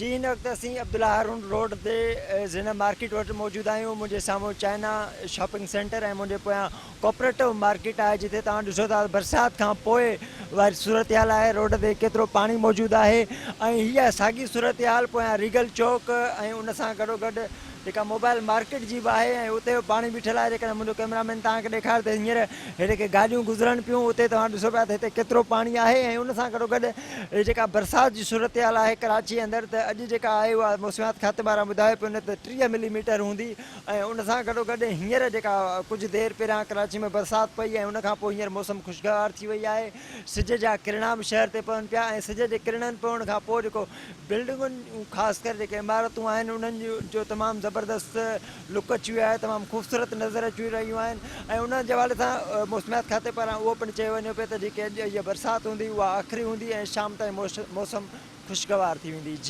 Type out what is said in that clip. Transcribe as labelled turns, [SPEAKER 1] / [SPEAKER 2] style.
[SPEAKER 1] جي هن وقت اسين عبدالله هارون روڊ تي زينب مارڪيٽ وٽ موجود آهيون منهنجي سامهون چائنا شاپنگ سينٽر ۽ منهنجي پويان ڪوپريٽو مارڪيٽ آهي جتي توهان ڏسو ٿا برسات کان پوء واري صورتحال آهي روڊ تي ڪيترو پاڻي موجود آهي ۽ هي ساڳي صورتحال پويان ريگل چوڪ ۽ ان سان گڏوگڏ جيڪا موبائل مارڪيٽ جي به آهي ۽ اتي به پاڻي بيٺل آهي جيڪڏهن منهنجو ڪئميرا مين توهان کي ڏيکاري ته هينئر هي جيڪي گاڏيون گذرن پيون اتي توهان ڏسو پيا ته هتي ڪيترو پاڻي آهي ۽ ان سان گڏوگڏ هي جيڪا برسات جي صورتحال آهي ڪراچي اندر ته اڄ جيڪا آهي اها موسميات کاتي پاران ٻڌايو پيو وڃي ته 30 ملي ميٽر هوندي ۽ ان سان گڏوگڏ هينئر جيڪا ڪجهه دير پهريان ڪراچي ۾ برسات پئي ۽ ان کان پوء هينئر موسم خوشگوار ٿي وئي آهي سج جا ڪرڻا به شهر تي پون پيا ۽ سج جي ڪرڻن پوڻ کان پوء جيڪو بلڊنگن خاص ڪري جيڪي عمارتون آهن انهن جو تمام زبردست لڪ اچي ويو آهي تمام خوبصورت نظر اچي رهيون آهن ۽ ان جي حوالي سان موسميات کاتي پاران اهو پڻ چيو وڃي پيو ته جيڪي اڄ هيء برسات هوندي اها آخري هوندي ۽ شام تائين موسم خوشگوار ٿي ويندي جي.